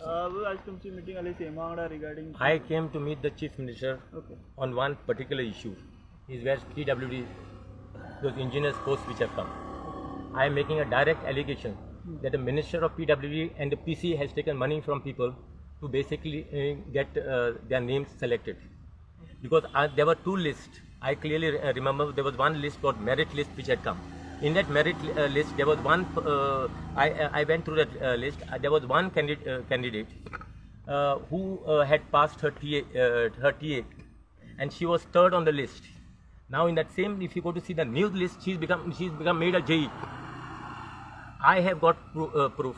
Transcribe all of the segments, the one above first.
आज तुमची मिटींग आली सीएमा वांगडा regarding? I came to meet the Chief Minister on one particular issue, is where PWD, those engineers posts which have come. I am making a direct allegation that the Minister of PWD and the PC has taken money from people to basically get their names selected. Because there were two lists. I clearly remember there was one list called merit list which had come. In that merit list, there was one. I went through that list. There was one candidate who had passed her TA, and she was third on the list. Now in that same, if you go to see the new list, she's become made a JE. I have got proof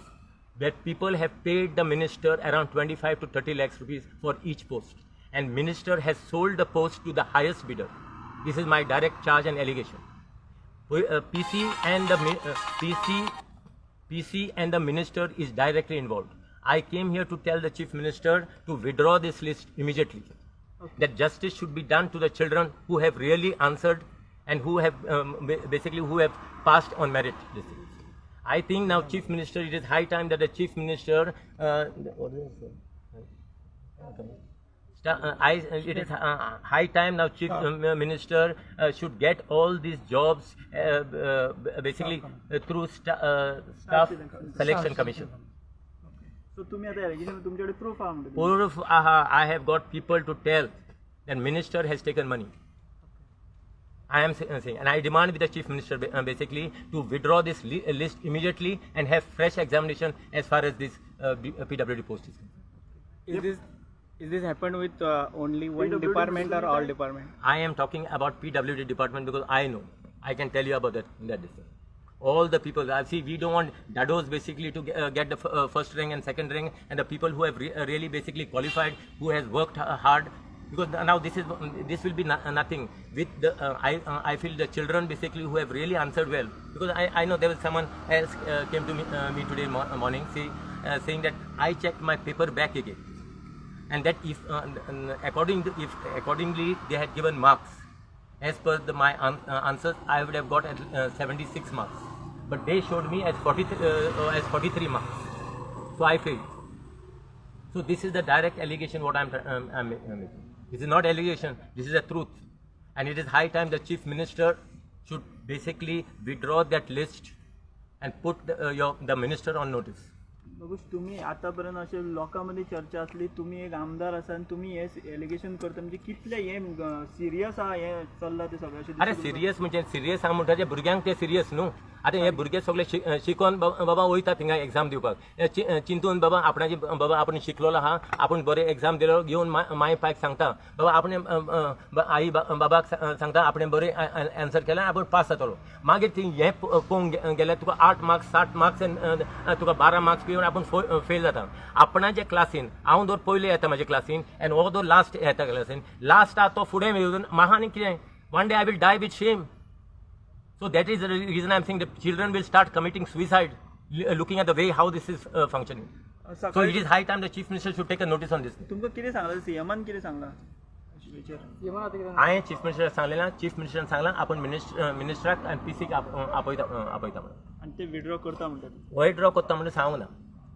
that people have paid the minister around 25 to 30 lakhs rupees for each post, and minister has sold the post to the highest bidder. This is my direct charge and allegation. PC and the minister is directly involved. I came here to tell the Chief Minister to withdraw this list immediately. That justice should be done to the children who have really answered and who have basically who have passed on merit. This thing. I think now Chief Minister, it is high time that the Chief Minister, what is it? It is high time now Chief Minister should get all these jobs basically through Staff Selection Commission. So तुम्ही आता allegation तुमच्याकडे proof आहा म्हणटा. Proof, I have got people to tell that minister has taken money. I am saying, and I demand with the Chief Minister basically to withdraw this list immediately and have fresh examination as far as this PWD post is concerned. Is this happened with only one PWD department or all department? Department? I am talking about PWD department because I know. I can tell you about that this thing. All the people, I see, we don't want dados basically to get the first rank and second rank, and the people who have really basically qualified, who has worked hard, because now this will be nothing. With the I feel the children basically who have really answered well, because I know there was someone else came to me today morning, saying that I checked my paper back again and that if accordingly they had given marks as per the my answers, I would have got at 76 marks, but they showed me as 43 marks, so I failed. So this is the direct allegation what I'm making. This is not allegation, this is a truth, and it is high time the Chief Minister should basically withdraw that list and put the minister on notice. Babush, तुम्ही आतापर्यंत अशे लोकां मदीं चर्चा आसली, तुमी एक आमदार आसा आनी तुमी हे एलिगेशन करता म्हणजे कितले हे सिरियस आहा हें चल्लां तें सगळें अशें अरे दिसता तुमकां? सिरियस म्हणजे सिरियस आहा म्हणटा ते भुरग्यांक ते सिरियस न्हू. आतां हे भुरगे सगळे शिकोन बाबा वयता थिंगा एग्जाम दिवपाक, हे चिंतून बाबा आपणाची बाबा आपण शिकलेलो आहा, आपूण बरें एग्जाम दिलो घेवन माय पायक सांगता बाबा आपणे आई बाबाक सांगता आपणें बरें एन्सर केलें, आपूण पास जातलो. मागीर ती हें पळोवंक गेल्यार तुका 8 मार्क्स, 7 मार्क्स, तुका 12 मार्क्स घेवन आपूण फेल जाता. आपणाच्या क्लासीन हांव दर पयले येता म्हाज्या क्लासीन आनी हो दर लास्ट येता क्लासीन, लास्ट आहा तो फुडें येवन म्हाका आनी कितें, one day I will die with shame. So that is the reason I'm saying the children will start committing suicide, looking at the way how this is functioning. So सकाळी it is high time the Chief Minister should take a notice on this. तुमकां कितें सांगलां सीएमान, कितें सांगलां हेचेर? हांवें chief मिनिस्टराक सांगलें ना, चीफ मिनिस्टरान सांगलां आपूण मिनिस्टराक आनी पीसीक आपयता आपयता म्हणून. आनी ते विड्रॉ करता म्हणटात? विड्रॉ करता म्हणून सांगूंक ना.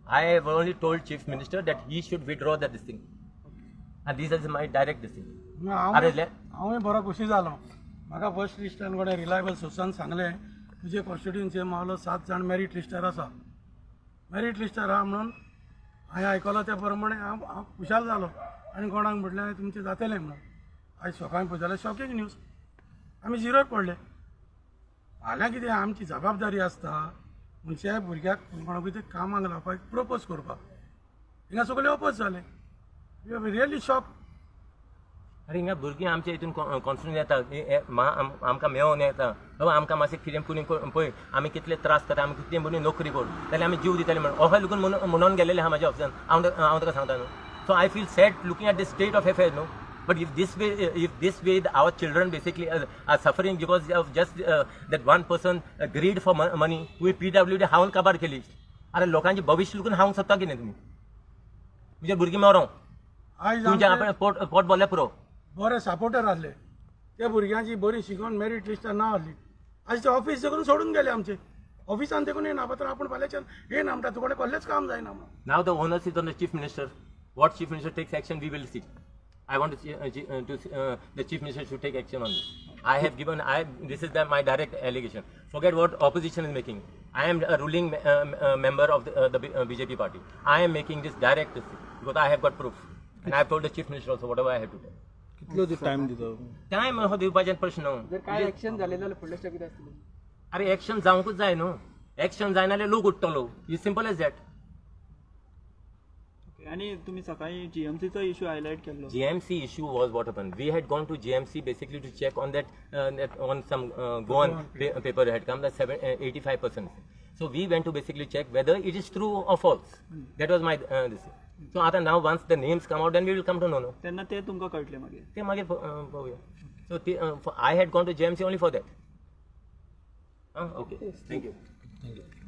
I have only told Chief Minister that he should withdraw that this thing आनी this is my direct this thing. हांव अरे हांवूय बरो खोशी जालो. म्हाका फर्स्ट लिस्टान कोणें रिलायबल सोर्सान सांगलें, तुजे कॉन्स्टिट्युएन्सी मावलो सात जाण मेरीट लिस्टार आसा, मेरीट लिस्टार आहा म्हणून हांवें आयकलो. त्या प्रमाणे हांव हांव खुशाल जालो आनी कोणाक म्हटलें तुमचें जातलें म्हणून. आयज सकाळीं पळय जाल्यार शॉकिंग न्यूज, आमी झिरोर पडले. फाल्यां कितें आमची जबाबदारी आसता खंयच्याय भुरग्याक कोणाकूय ते कामाक लावपाक प्रपोज करपाक. हिंगा सगळे ओपोज जाले. Really shock. अरे, हिंगा भुरगीं आमच्या हितून कॉन्फिडन्स येता, आमकां मेळोन येता, बाबा आमकां मातशें कितें पुणी पळय, आमी कितले त्रास करता, आमी कितलें पुणी नोकरी कर जाल्यार आमी जीव दितले म्हणून अशें लोकून म्हणून गेलेले आहा म्हाज्या ऑफिसान. हांव ताका सांगता न्हू. So I feel sad looking at the state of affair न्हू. But if this way our children basically are suffering because of just that one person greed for money, तुवें पीडब्ल्यूडी हांवन काबार केली. अरे, लोकांचे भविश्य लुकून हांव सोदता कितें तुमी? म्हणजे भुरगीं मरों आयज तुमचें आमचे आपणें पोट पोट भरलें पुरो. बरे सपोर्टर आसले, त्या भुरग्यांची बरी शिकोवन मेरीट लिस्टार नांव आसली, आयज ते ऑफीस करून सोडून गेले आमचे. ऑफिसान देखून येना पत्र आपूण फाल्यांच्यान येना म्हणटा तुकडे कसलेंच काम जायना म्हणून. Now the onus is on the chief minister. What chief minister takes action, we will see. I want to see, the chief minister should take action on this. I have given. I This is my direct allegation. Forget what opposition is making. I am a ruling member of the BJP party. I am making this direct this thing because I have got proof, and I have told the chief minister also whatever I have to tell. कितलो time दिता? Time हो दिवपाचें प्रश्न न्हू. जर काय action झाले जाल्यार फुडले स्टेप कितें आसतले? अरे, एक्शन जावंकूच जाय न्हू. एक्शन जायना जाल्यार लोक उठ्ठलो. Is simple as that. आनी तुमी सकाळी जीएमसीचो इशू हायलायट केल्लो. GMC issue was what happened. We had gone to GMC basically to check on that on some Goan paper had come that 85%. So we went to basically check whether it is true or false. That was my this. So आता now once the names come out, then we will come to know. No? तेन्ना ते तुमकां कळटलें मागीर. ते मागीर पळोवया. So I had gone to GMC only for that. Okay. Thank you. Thank you.